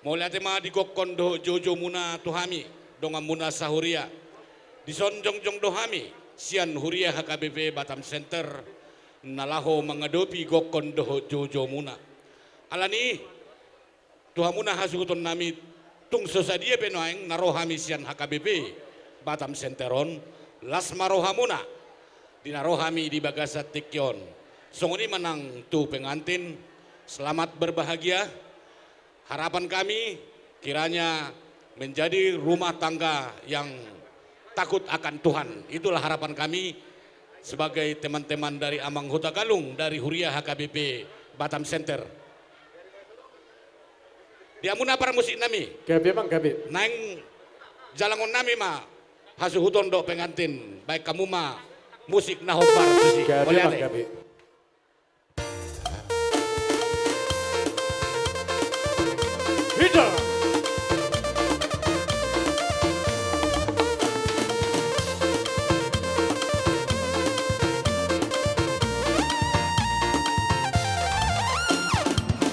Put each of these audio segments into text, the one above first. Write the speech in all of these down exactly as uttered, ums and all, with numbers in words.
Mauliate ma digokhon dohot joujou muna tu hami, dongan muna sahuria. Dison jongjong do hami, sian Huria H K B P Batam Center, na laho mangadopi gokhon dohot joujou muna. Alani, tu hamuna hasuhuton nami, tung so sadia pe nuaeng na ro hami sian H K B P Batam Center on, las ma rohamuna, di na ro hami di bagasan tingki on. Songon i ma nang tu pengantin, selamat berbahagia. Harapan kami, kiranya menjadi rumah tangga yang takut akan Tuhan. Itulah harapan kami sebagai teman-teman dari Amang Huta Galung dari Huria H K B P Batam Center. Di hamuna parmusik nami. Gabe, Amang, gabe. Naeng jalangon nami ma hasuhuton dohot pengantin, baen hamu ma musik na hombar tusi. Gabe, Amang, gabe. Hita.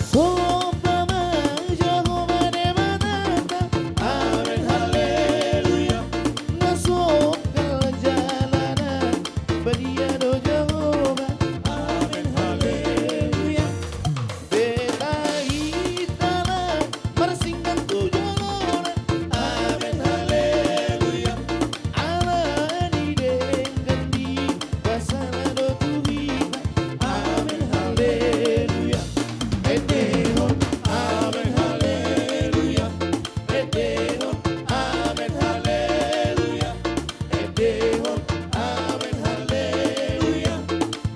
Somba ma Jahowa Debatanta. Amen, haleluya. Na songkal jalanan, badia do Jahowa. Amen, haleluya. Beta hita na marsinggang tu jolona. Amen, haleluya. Ala ni denggan ni basana do tu hita. Amen, haleluya. Endehon, amen, haleluya. Endehon, amen, haleluya. Endehon, amen, haleluya.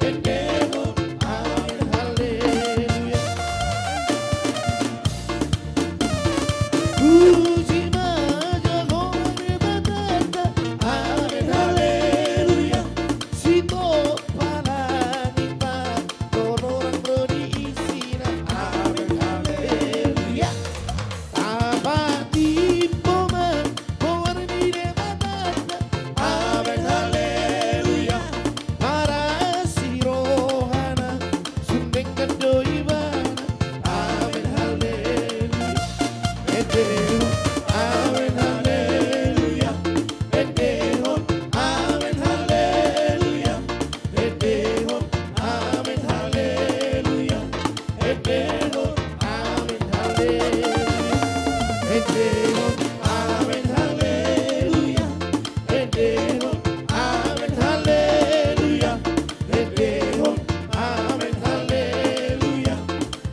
Endehon, amen, haleluya. Puji ma Jahowa Debatanta. Amen, haleluya. Sitop halani patonorang ro di isina. Amen, haleluya. Tapatimbo ma goar ni Debatanta. Amen, haleluya. Marasi rohana, sun denggan do ibana. Amen, haleluya. Endehon, amen, haleluya. Endehon, amen, haleluya. Endehon, amen, haleluya. Endehon, amen, haleluya. Endehon, amen, haleluya. Endehon, amen, haleluya. Endehon, amen, haleluya.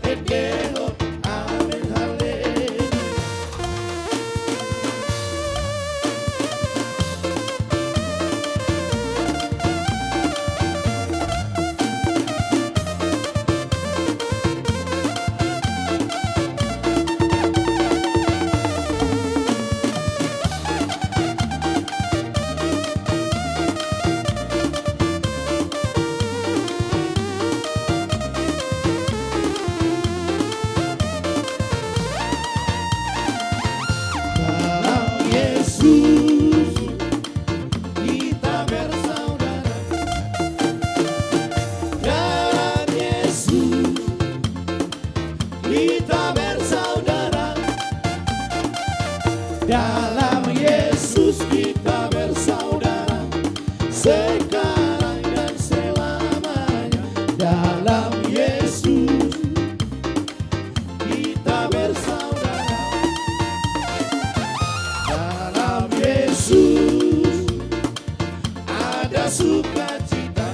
Endehon, amen, haleluya. Dalam Yesus kita bersaudara. Dalam Yesus kita bersaudara. Dalam Yesus kita bersaudara. Sekarang dan selamanya. Dalam Yesus kita bersaudara. Dalam Yesus ada sukacita.